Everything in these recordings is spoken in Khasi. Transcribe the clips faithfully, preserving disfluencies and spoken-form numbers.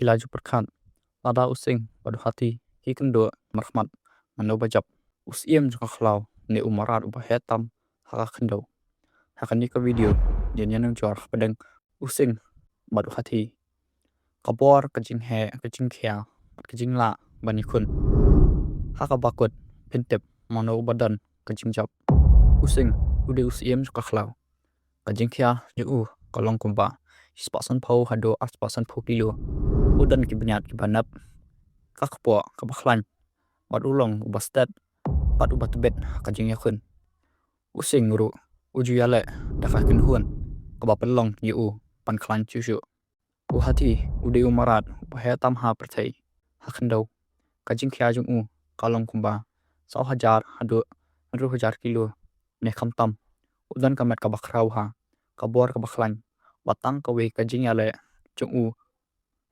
Ki la ju pyrkhat, lada u Sing bad u Hathi ki kynduh markhmat, mano ba jop? U Syiem jong ka khlaw ne u mrad uba heh tam ha ka khyndew? Ha kane ka video ngin ïanujor hapdeng u Sing bad u Hathi, ka bor, ka jingheh, ka jingkhia bad ka jinglah ban ïakhun. Ha kaba kut, phin tip mano uba don ka jingjop. U Sing u dei u syiem jong ka khlaw. Ka jingkhia jong u ka long kumba shispah sanphew haduh arspah sanphew kilo. U don ki bniat kiba nep, ka kpoh kaba khlaiñ, bad u long uba stet bad uba tbit ha ka jingïakhun. U Sing ruh u ju ïaleh da ka kynhun kaba pynlong ïa u ban khlaiñ shuh shuh. U Hathi u dei u mrad uba heh tam ha pyrthei, ha khyndew. Ka jingkhia jong u ka long kumba saw hajar haduh hynriew hajar kilo ne khamtam. U don ka met kaba khraw, ha ka bor kaba khlaiñ, bad tang kawei ka jingïaleh jong u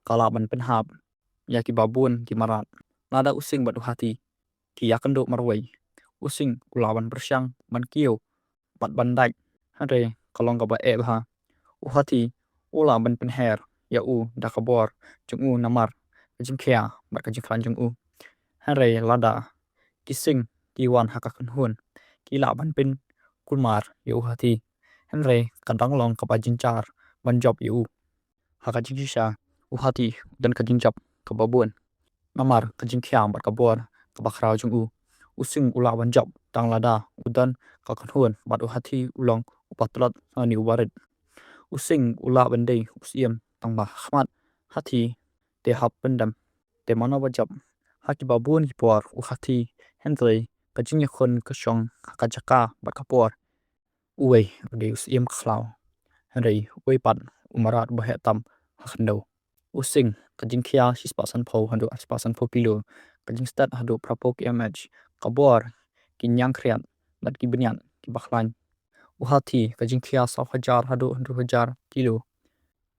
ka lah ban pynhap ïa kiba bun ki mrad. Lada u Sing bad u Hathi ki ïakynduh marwei, u Sing u lah ban pyrshang ban kiew bad ban dait, hynrei ka long kaba eh bha. U Hathi u lah ban pynher ïa u da ka bor jong u namar ka jingkhia bad ka jingkhlaiñ jong u. Hynrei lada ki Sing ki wan ha ka kynhun, ki lah ban pynkulmar ïa u Hathi, hynrei ka dang long kaba jynjar ban jop ïa u. Ha ka jingshisha, u Hathi u don ka jingjop kaba bun namar ka jingkhia bad ka bor kaba khraw jong u. U Sing u lah ban jop tang lada u don ka kynhun bad u Hathi u long uba tlot lane uba rit. U Sing u lah ban dei u syiem tang ba ha khmat, Hathi te hap pyndem. Te mano ba jop? Ha kiba bun ki por u Hathi, hynrei ka jingïakhun ka shong ha ka jaka bad ka por. Uwei u dei u syiem ka khlaw, hynrei uwei pat u mrad uba heh tam ha khyndew. U Sing ka jingkhia shispah sanphew haduh arspah sanphew kilo, ka jingstet haduh phraphew kmh, ka bor ki ñiangkhriat bad ki bniat kiba khlaiñ. U Hathi ka jingkhia saw hajar haduh hynriew hajar kilo,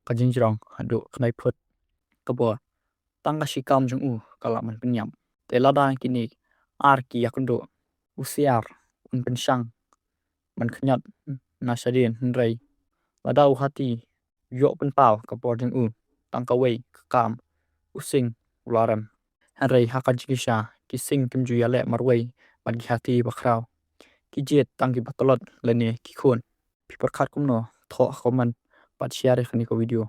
ka jingjrong haduh khyndai phut, ka bor tang ka shikam jong u ka lah ban pynïap. Te lada kine ar ki ïakynduh, u Sing un pynshang ban khñiot na shadien, hynrei lada u Hathi ïoh pynpaw ka bor jong u tang kawei ka kam, u Sing u la rem. Hynrei ha ka jingshisha, ki Sing kim ju ïaleh marwei bad ki Hathi bakhraw. Ki jied tang kiba tlot lane ki khun. Phi pyrkhat kumno? Thoh ha comment bad share ïa kane ka video.